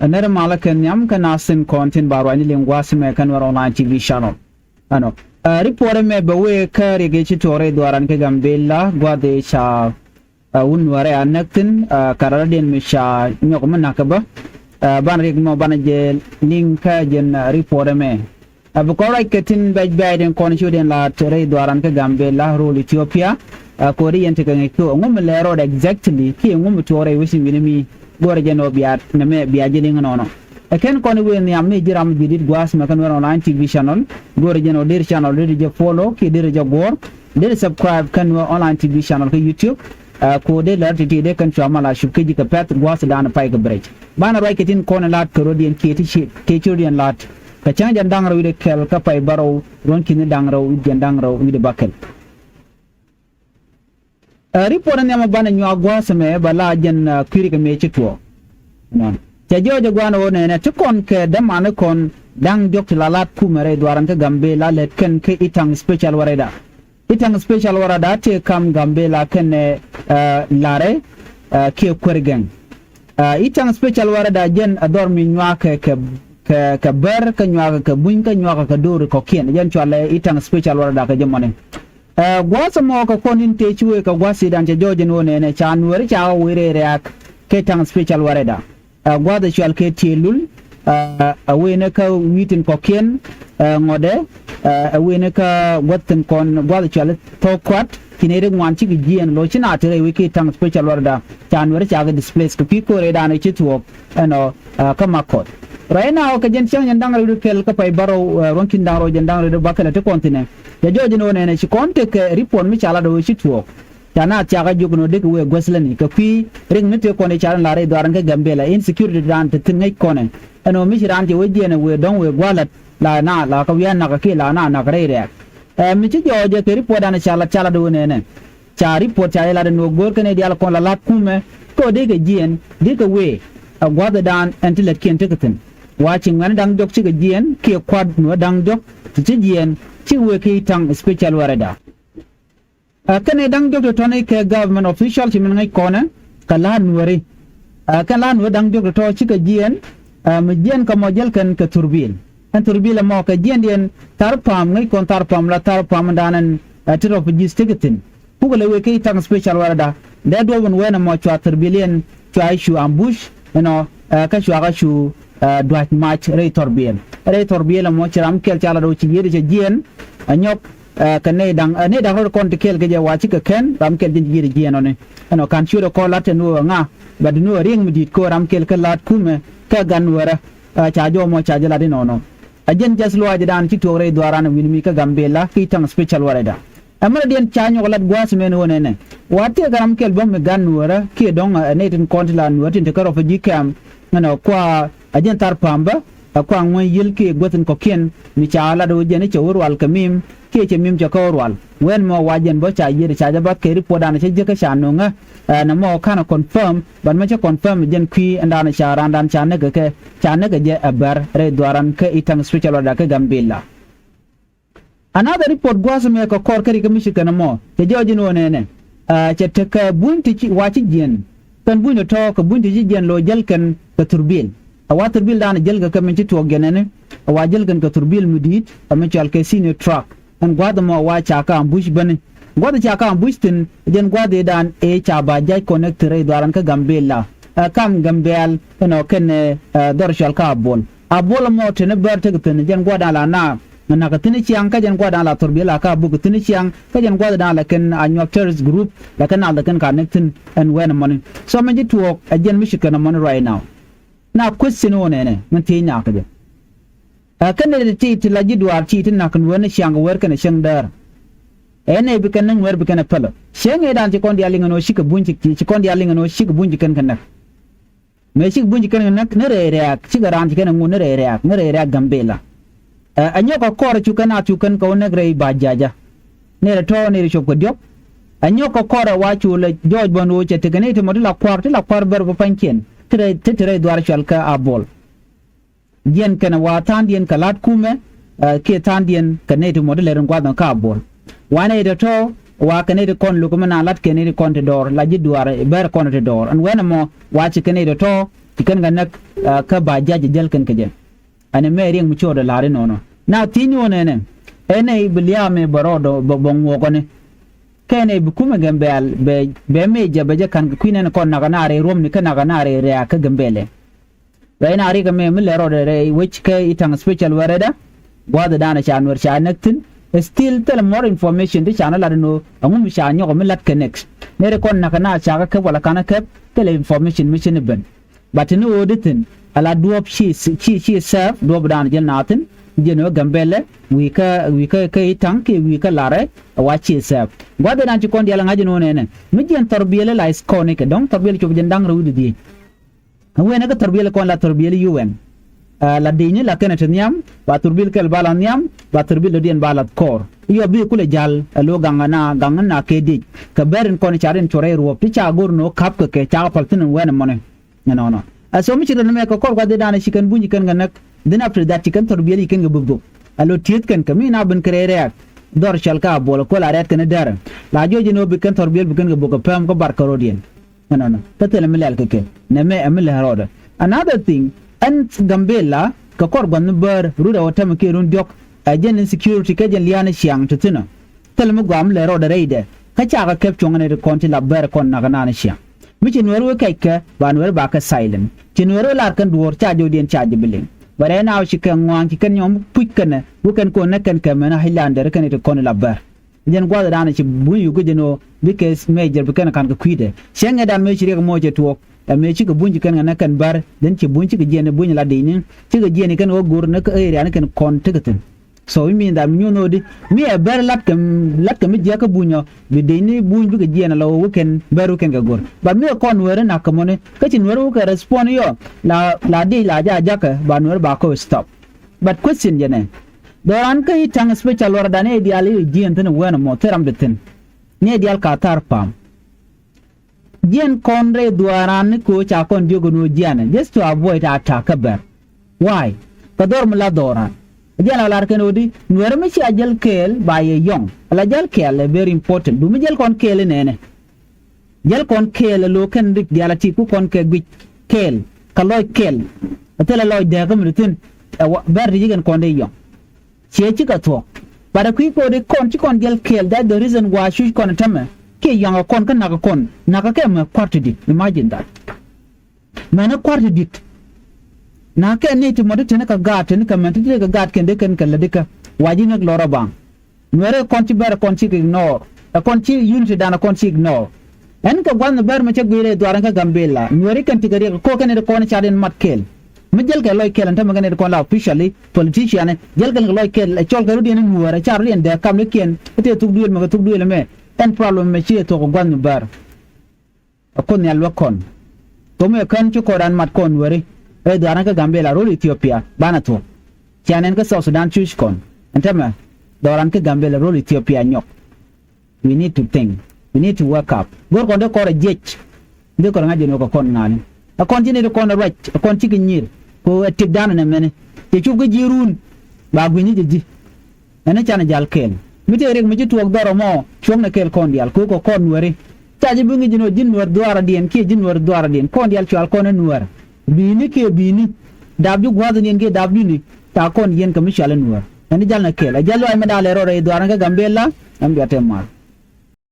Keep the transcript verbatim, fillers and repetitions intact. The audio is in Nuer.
Ɛ nɛr malä kɛ nhiam kä na thin kɔn tin ba ruacni liŋ gua̱a̱th mɛ kä Nuɛr online T V channel. Ɛnɔ, ɛ, report mɛ bɛ wee kä riɛk i̱ ci tuɔɔk rɛy dhuaaran kä Gambela gua̱a̱th i̱ ca, ɛ, wun Nuɛrɛ a näk thi̱n, ɛ, kɛ rɔ̱diɛn mi ca nyɔk mi na̱k kä bä. Ɛ, banɛ riɛk mɔ banɛ jɛ liŋ kä jɛn, ɛ, report mɛ. Ɛ, bi kɔn ruac kɛ tin bɛc bɛ̈ɛ̈c tin kɔn ci wä diɛn la̱t rɛy dhuaaran kä Gambela ro̱l Ethiopia. Ɛ, ko̱ri yɛn tekɛ ŋäc kɛ ŋu mi lɛ rɔɔd exactly kiɛ ŋu mi tuɔɔk rɛy wecin wi̱ni mi go̱rɛ jɛ nɔ bia nɛmɛ bia jɛ liŋ nɔnɔ. Ɛ kɛn kɔn i̱ wëë nhiam ni ji̱ ram ji̱ dit gua̱a̱th mɛ kä Nuɛr online T V channel. Go̱rɛ jɛ nɔ der channel der jɛ follow kiɛ der jɛ guɔ̱ɔ̱r. Der subscribe kä Nuɛr online T V channel kä YouTube. Ɛ, ko̱ dee lär ti̱ti̱ dee kɛn cua mal a cup kä ji̱ kɛ pɛ̈th gua̱a̱th dan pay kɛ bɛrɛc. Banɛ ruac kɛ tin kɔn in la̱t kɛ rɔ̱diɛn kiɛ ti ci, ti ci rɔ̱diɛn la̱t. Kɛ cäŋ jɛn da̱ŋ rɛw wi̱cdɛ kɛl kä pay bärɔw ruɔ̱n ki̱ni da̱ŋ rɛw wi̱c jɛn da̱ŋ rɛw wi̱cdɛ bäkɛl. Ɛ, report in nhiamä banɛ nyuak gua̱a̱th ɛmɛ bɛ la jɛn, ɛ, kui̱ri kɛ mëë ci tuɔɔk. Nɔn. Cɛ jɔɔc ɛ gua̱a̱n ɣöö nɛnɛ ti kɔn kɛ dämani kɔn da̱ŋ diɔ̱k ti la la̱t kumɛ rɛy dhuaaran kä Gambela lät kɛn kä Itaŋ special warɛda. Itaŋ special warɛda tëë kam Gambela kɛnɛ, ɛ, Larɛ, ɛ, kiɛ Kuɛrgɛŋ. Ɛ, Itaŋ special warɛda jɛn ɛ dhɔr mi nyuakɛ kɛ, kɛ, kɛ bär kä nyuakɛ kɛ buny kä nyuakɛ kɛ do̱ri kɔ̱kiɛn jɛn cualɛ Itaŋ special warɛda kɛ jɛ mɔni. Ɛ, gua̱a̱th ɛmɔ kɛ kɔn in tëë ci wee kɛ gua̱a̱th i̱dan cɛ jɔɔc ɛn ɣöö nɛnɛ ca Nuɛri ca ɣä wee rɛy rɛ̈ɛ̈k kɛ Itaŋ special warɛda. Ɛ, gua̱a̱th ɛ cual kɛ Tielul, ɛ, ɛ weenä kä wi̱i̱ tin kɔ̱kiɛn, ɛ, ŋɔdɛ, ɛ, ɛ weenä kä gua̱th tin kɔn gua̱a̱th ɛ cual Thok Kuat, ci nɛy ti ŋuan cikɛ jiɛɛn lo̱c ci na te rɛy wec ki Itaŋ special warɛda, ca Nuɛri ca kɛ displace kɛ kui̱ ko̱rɛ dan ci thuɔɔk ɛnɔ, ɛ, kä Makɔt. Right now kɛ jɛn cäŋ jɛn da̱ŋ rɛw di kɛl kä pay bärɔw, ɛ, ruɔ̱n ki̱n da̱ŋ rɛw jɛn da̱ŋ rɛw di bäkɛl ɛ ti kɔn thi̱nɛ. Cɛ jɔɔc ɛn ɣöö nɛnɛ ci kɔn tekɛ report mi ca lat ɛ ɣöö ci thuɔɔk. Ca naath cakɛ jiök ɛn ɣöö dee kɛ wëë guäth lätni kɛ kui̱ rik ni tëë kɔn i̱ ca rin la rɛy dhuaaran kä Gambela, insecurity dan te thi̱n ŋäc kɔnɛ. Ɛn ɣöö mi ci raan cɛ wee jiɛɛn ɛ wëë dɔ̱ŋ wëë gua̱a̱th lät la na la kɛ wi̱i̱ a nakä kiɛ la na nakä rɛy rɛ̈ɛ̈k. Ɛ, mi ci jɔɔcɛ kɛ report dan ca lat ca lat ɣöö nɛnɛ. Ca report ca jɛ lat ɛn ɣöö go̱o̱r kɛn i̱ diaal kɔn la la̱t kumɛ kɛ ɣöö dee kɛ jiɛɛn dee kɛ wëë. Ɛ gua̱a̱th ɛ dan ɛn ti lätkiɛn tekɛ thi̱n. Wa ci ŋuɛ̈ni da̱ŋ diɔ̱k cikɛ jiɛɛn kiɛ kua̱t nuɔ̱ɔ̱r da̱ŋ diɔ̱k ti ci jiɛɛn cikɛ wëë ki Itaŋ special warɛda. Ɛ, kɛn i̱ da̱ŋ diɔ̱k ti tɔ̱ni kɛ government official ci min ŋäc kɔnɛ kɛ la̱a̱t Nuɛri. Ɛ, kɛn la̱a̱t Nuɛri da̱ŋ diɔ̱k ti tɔ̱ cikɛ jiɛɛn, ɛ, mi jiɛɛn kɛ mɔ jäl kɛn kɛ Thurbil. Ɛn Thurbil ɛmɔ kɛ jiɛɛndiɛn thar pa̱a̱m ŋäc kɔn thar pa̱a̱m la thar pa̱a̱m dan ɛn, ɛ, ti refugees tekɛ thi̱n. Kukɛ lɛ wëë ki Itaŋ special warɛda. Dee duɔ̱p ɛn wɛn ɛmɔ cua Thurbiliɛn cua i̱ cu ambush ɛnɔ, ɛ, kä cua kä cu, ɛ, dua̱c mac rɛy Thurbil. Rɛy Thurbil ɛmɔ ci ram kɛl ca la do̱ ci yiëëdɛ cɛ jiɛɛn. Ɛ nyɔk, ɛ, kɛ nɛy da̱ŋ, ɛ, nɛy da̱ŋ rɔ̱t kɔn ti kɛɛl kɛ jɛ wa cikɛ kɛn ram kɛl jɛn ji̱ jiɛɛn ɔni. Ɛnɔ ka̱n ciötdɛ kɔn la̱t ɛn ɣöö ɛ ŋa bɛ duŋni ɣöö riɛŋ mi di̱i̱t kɛ ɣöö ram kɛl kä la̱t kumɛ kä gan Nuɛrä. Ɛ, ca jɔw mɔ ca jɛ la̱t inɔnɔ. Ɛ jɛn jɛth luaacdan ci tuɔɔk rɛy dhuaaran wi̱n mi kä Gambela ki Itaŋ special warɛda. Ɛ mɛrɛ diɛn ca nyɔk la̱t gua̱a̱th mɛn ɣöö nɛnɛ wa tëëkɛ ram kɛl bä mi gan Nuɛrä kiɛ dɔ̱ŋ, ɛ, nɛy tin kɔn ti la Nuɛrä tin te kä refugee camp. Ɛnɔ kua ɛ jɛn thar pa̱a̱m bä. Ɛ kua ŋuäny yiël kiɛ guäth in kɔ̱kiɛn mi ca lat ɣöö jɛn i̱ cɛ wä rual kɛ mim kiɛ cɛ mim cɛ kä wä rual. Wɛn mɔ wa jɛn bä ca yiëëd ca jɛ bath kɛ report dan cä jiäkä ca no̱ŋä. Ɛ nɛ mɔ ka̱n ɛ confirm, but mɛ cä confirm jɛn kui̱ ɛn dan ca randan ca näk kɛ, ca näk kɛ jɛ ɛ bär rɛy dhuaaran kä Itaŋ special warɛda kä Gambela. Another report gua̱a̱th mɛ kɛ kɔr kä ri kä Michigan ɛmɔ cɛ jɔɔc in ɣöö nɛnɛ, ɛ, cɛ tekɛ buny ti ci wa ci jiɛn. Kɛn buny tɔ̱tɔ̱ kɛ buny ti ci jiɛn lo̱ jäl kɛn kɛ Thurbil. Ɛ wa Thurbil dan jäl kɛ kɛ min ci tuɔɔk jɛn ɛni. Ɛ wa jäl kɛn kɛ Thurbil mi di̱i̱t ɛ mi cɔal kɛ senior truck. Ɛn gua̱a̱th ɛmɔ wa ca kä ambush bäni. Gua̱a̱th ca kä ambush thi̱n jɛn gua̱a̱th ëëdan ëë ca ba ja̱c connect rɛy dhuaaran kä Gambela. Ɛ kam Gambɛl ɛnɔ kɛn, ɛ, dhɔr cɔal kä Abol. Abol ɛmɔ teni bär tekɛ thi̱n jɛn gua̱a̱th dan la na. Ŋä nakä thi̱n ciaŋ kä jɛn gua̱a̱th dan la Thurbil la kä Abuk thi̱n ciaŋ kä jɛn gua̱a̱th dan la kɛn Anyuak terrorist group la kɛn nath la kɛn ka näk thi̱n ɛn wɛn ɛmɔni. So min ci tuɔɔk ɛ jɛn mi ci kɛn ɛmɔni right now. Na question ɣöö nɛnɛ min thiec na kä jɛ. Ɛ kɛn nɛy ti ti la ji̱ duaar ti ti nak kɛn wee ni ciaŋ kɛ wee kɛn ɛ cäŋ däär. Ɛ nɛy bi kɛn ni ŋuɛɛr bi kɛn ɛ pälä cäŋ ëëdan ci kɔn diaal liŋ ɛn ɣöö cikɛ buny ci, ci kɔn diaal liŋ ɛn ɣöö cikɛ buny ci kɛn kɛ näk. Mëë cikɛ buny ci kɛn kɛ näk ni rɛy rɛ̈ɛ̈k cikɛ raan ci kɛn ɛ ŋut ni rɛy rɛ̈ɛ̈k ni rɛy rɛ̈ɛ̈k Gambela. Ɛ, ɛ nyɔk kɛ kɔrɛ cu kɛn a cu kɛn kɛ wä näk rɛy ba ja̱a̱cä. Nɛy rɛ tɔ̱ nɛy rɛ cop kɛ diɔ̱k. Ɛ nyɔk kɛ kɔrɛ wa cu lɛ jɔɔc bä ni ɣöö cɛ tekɛ nɛy ti mɔ ti la kua̱r ti la kua̱r bär bä pa̱nykiɛn. Ti rɛy ti ti rɛy dhuaar cual kä Abol. Jiɛn kɛnɛ wa tha̱a̱ŋdiɛn kɛ la̱t kumɛ, ɛ, kiɛ tha̱a̱ŋdiɛn kɛ nɛy ti mɔ ti lɛr in gua̱th in kä Abol. Wa nɛy tɔ̱tɔ̱ wa kɛ nɛy ti kɔn lo̱k mi na la̱t kɛ nɛy ti kɔn ti dɔɔr la ji̱ duaar bɛr kɔn ti dɔɔr ɛn wɛn ɛmɔ wa ci kɛ nɛy tɔ̱tɔ̱ ci kɛn kɛ näk. kä ba ja̱c jäl kɛn kɛ jɛ. Ɛn ɛmɛ riɛŋ mi cio̱o̱dɛ la̱r inɔnɔ na thi̱n ni ɣän ɛnɛ. Ɛn ɛ bi lia̱a̱ mɛ bɛ rɔɔdɔ bɛ ŋuɔkɔni. Kɛn ɛ bi kumɛ Gambɛl bɛ mɛ jɛ bɛ jɛ ka̱n kɛ kui̱n ɛn kɔn nakä naar ɛ ruɔ̱mni kä nakä naar ɛ rɛ̈ɛ̈k kä Gambɛlɛ. Rɛy na rikɛ mɛ mi lɛ rɔɔdɛ rɛy wec kɛ i̱ ta̱ŋ special wɛrɛdä. Gua̱a̱th ɛ da̱a̱n ɛ ca nuɛr ca näk thi̱n. Still thilɛ more information ti ca ni lat inɔ ɛŋu mi ca nyɔk mi lat kɛ next. Nɛri kɔn nakä naar ca kä kɛp wala ka̱n ɛ kɛp thilɛ information mi ci ni ben. But ti ni ɣöö di thi̱n ala duɔ̱ɔ̱p ci ci ci sɛɛp duɔ̱ɔ̱p da̱a̱n jɛ naath thi̱n. Jɛ ni ɣöö Gambɛlɛ wi̱i̱ kä wi̱i̱ kä kä i̱ ta̱ŋ kiɛ wi̱i̱ kä larɛ ɛ wa ci sɛɛp. Gua̱a̱th ɛ da̱a̱n ci kɔn diaal ɛ ŋa̱c inɔ nɛnɛ mi jiɛn thɔr biɛl ɛ la i̱ kɔn ikɛ dɔ̱ŋ thɔr biɛl cop jɛn da̱ŋ rɛw wi̱cdɛ dhieec. Ɛ wen ɛ kä thurbil kɔn la thurbil UN. La di̱cni la kɛn ɛ ti nhiam ba thurbil kɛl ba la nhiam ba thurbil dɔ̱diɛn ba la kɔɔr. Yɔ bi kulɛ ja̱l ɛ lo̱ gaŋ na gaŋ na kɛ dic kɛ bɛr in kɔn ca rin cuɔrɛ ruɔp ti ca go̱r no̱o̱k ka̱p kɛ kɛ ca kɛ päl thi̱n in wɛn ɛmɔni. Ɛnɔnɔ ɛ so mi ci rin mɛ kɛ kɔr gua̱th i̱ da̱a̱n ɛ ci kɛn buny ci kɛn kɛ näk. Dhin after that ci kɛn thurbil ci kɛn kɛ buk buk ɛ lo̱ ti̱eth kɛn kɛ mi na ben kɛ rɛy rɛɛk. Dhɔr cɔal kä a buɔl ɛ kuɔl a rɛɛt kɛn i̱ dɛrɛ la jiɔc in ɣöö bi kɛn thurbil bi kɛn kɛ buk kɛ pääm kä bar kärɔ̱diɛn. Ɛnɔnɔ kä thilɛ mi lɛl kɛ kɛ nɛmɛ ɛ mi lɛl rɔɔdɛ. Another thing ɛn Gambɛla kɛ kɔr gua̱n ni bäär rut ɛ wä tɛmɛ kiɛ run diɔ̱k. Ɛ jɛn insecurity kɛ jɛn lia̱a̱n ciaŋ ti thi̱n ɔ. Thilɛ mi gɔaa mi lɛl rɔɔdɛ rɛydɛ kä cakɛ kɛp cuɔ̱ŋ ɛn ɛ ti kɔn ti la bäär kɔn nakä naan ciaŋ. Mi ci nuɛɛr wee kɛc kɛ ba nuɛɛr ba kɛ silent ci nuɛɛr wee lar kɛn duɔ̱ɔ̱r ca jɔwdiɛn ca ji̱ bi liŋ. Bɛ rɛy naaw ci kɛ ŋɔa̱a̱ŋ ci kɛn nyɔm puc kɛnɛ wee kɛn kɔn nɛ kɛn kɛ mɛn a hi̱c la̱a̱n dɛr kɛn ɛ ti kɔn ti la bäär. Jɛn gua̱th dan ci buny yuk jɛn ɣöö bi kɛ mɛ jɛr bi kɛn ka̱n kɛ kui̱dɛ cɛ ŋɛ dan mëë ci riɛk mɔ cɛ tuɔɔk. Ɛ mëë cikɛ buny ci kɛn ŋɛ nɛ kɛn bär dhin ci buny cikɛ jiɛn i̱ buny la di̱cni cikɛ jiɛn i̱ kɛn ɣöö go̱r ni kä area ni kɛn kɔn tekɛ thi̱n. So i̱ mi̱i̱n dhan mi nyuɔ̱n ɣöödi mi ɛ bär latkɛ latkɛ mi jiäkä bunyɔ bi di̱cni buny bikɛ jiɛn ala ɣöö wä kɛn bär wä kɛn kɛ go̱r. But mi ɛ kɔn nuääri nak kɛ mɔni kä ci nuääri wä kɛ respond yɔ la la dic la jajakä ba nuääri ba kɔ stop. But question jɛ nɛ dhɔran kä i̱ ta̱ŋ special waradan i̱ diaal i̱ jiɛn thi̱n i̱ wɛn ɛmɔ thil ram di thi̱n. Ni diaal ka thar pam. Jiɛn kɔn rɛy dhuaaran ni köö ca kɔn diök ɛn ɣöö jiɛnɛ just to avoid attack kä bɛr. Why? Kɛ dhɔr mi la dhɔran. Jiɛn la lar kɛn ɣöö di nuɛrɛ mi cia jäl kɛɛl ba yɛ yɔŋ ala jäl kɛɛl ɛ very important du mi jäl kɔn kɛɛl inɛnɛ. Jäl kɔn kɛɛl ɛ lo̱o̱ kɛn rik diaal a ti ku kɔn kɛ guic kɛɛl kɛ lɔc kɛɛl. Ɛ thilɛ lɔc dɛɛk kä mi di thi̱n ɛ bɛr ti ji̱ kɛn kɔn dee yɔŋ. Ciɛ cikɛ thuɔ̱k. But ɛ kui̱ ko̱o̱di kɔn ci kɔn jiɛl kɛɛl that the reason why cuc kɔn tämɛ kiɛ yɔ̱a̱ŋ ɛ kɔn kä nakä kɔn nakä kɛ mɛ kua̱r ti di̱t. Imagine that. Mɛn ɛ kua̱r ti di̱t. Nakä kɛ ni ti mɔ ti teni kɛ gaat teni kɛ mɛn ti teni kɛ gaat kɛn dee kɛn kɛ lätdikä. Wa ji̱ ŋäk lɔrä baŋ. Nuɛri kɔn ci bɛr ɛ kɔn cik ignore ɛ kɔn ci unity dan ɛ kɔn ci ignore. Ɛn kɛ gua̱th ni bär mɛ cä gui̱i̱r ɛ dhuaar ɛn kä Gambila nuɛri kɛn ti kɛ riɛk ɛ ko̱o̱k kɛn ɛ ti kɔn ɛ car in mat kɛɛl. Mi jäl kɛ lɔc kɛl ɛn tämɛ kɛn ɛ ti kɔn la officially politician ɛ jäl kɛn kɛ lɔc kɛl ɛ cɔl kɛ rut yɛn in wuäär ɛ car rut yɛn dee kam ni kiɛn ɛ tëë thuk duëël mɛ kɛ thuk duëël ɛmɛ. Ɛn problem mɛ ci ɛ thuɔk ɛ gua̱th mi bär. Ɛ kuoth nhial luäk kɔn. Thom ɛ kän ci kɔɔran mat kɔn weri ɛ dhuaran kä Gambila rol Ethiopia banɛ thuɔk. Cian ɛn kä South Sudan cuc kɔn ɛn tämɛ dhɔran kä Gambila rol Ethiopia nyɔk. We need to think. We need to wake up. Go̱r kɔn dee kɔr ɛ jiec. Dee kɔr ŋa̱c jɛ nöök ɛ kɔn ŋa̱ni ɛ kɔn ci ni ti kɔn ɛ ruac ɛ kɔn ci kɛ nyier. Kɛ ɣöö ɛ tiekdan ɛn ɛmɛni cɛ cop kä ji̱ ruun. Ba gui̱ny ni jɛ ji̱. Ɛn ni canɛ jal kɛɛl mi tëë riɛk mi ci tuɔɔk dhɔr ɛmɔ cuɔ̱ŋnɛ kɛɛl kɔn diaal ko̱o̱k kɛ kɔn nuääri. Ca ji̱ bi ŋi̱c ɛn ɣöö ji̱ nuäär dhuaaradiɛn kiɛ ji̱ nuäär dhuaaradiɛn kɔn diaal cual kɔn ɛ nuäär. Bi̱i̱ni kiɛ bi̱i̱ni dap ji̱ gua̱a̱thdiɛn kiɛ dap ji̱ni. Ca kɔn yiɛn kɛ mi cual ɛ nuäär ɛn ni jal nɛ kɛɛl ɛ jal luaac mi daal ɛ rɔɔdɛ i̱ dhuaar ɛn kä Gambila. Ɛn bia tɛm mal.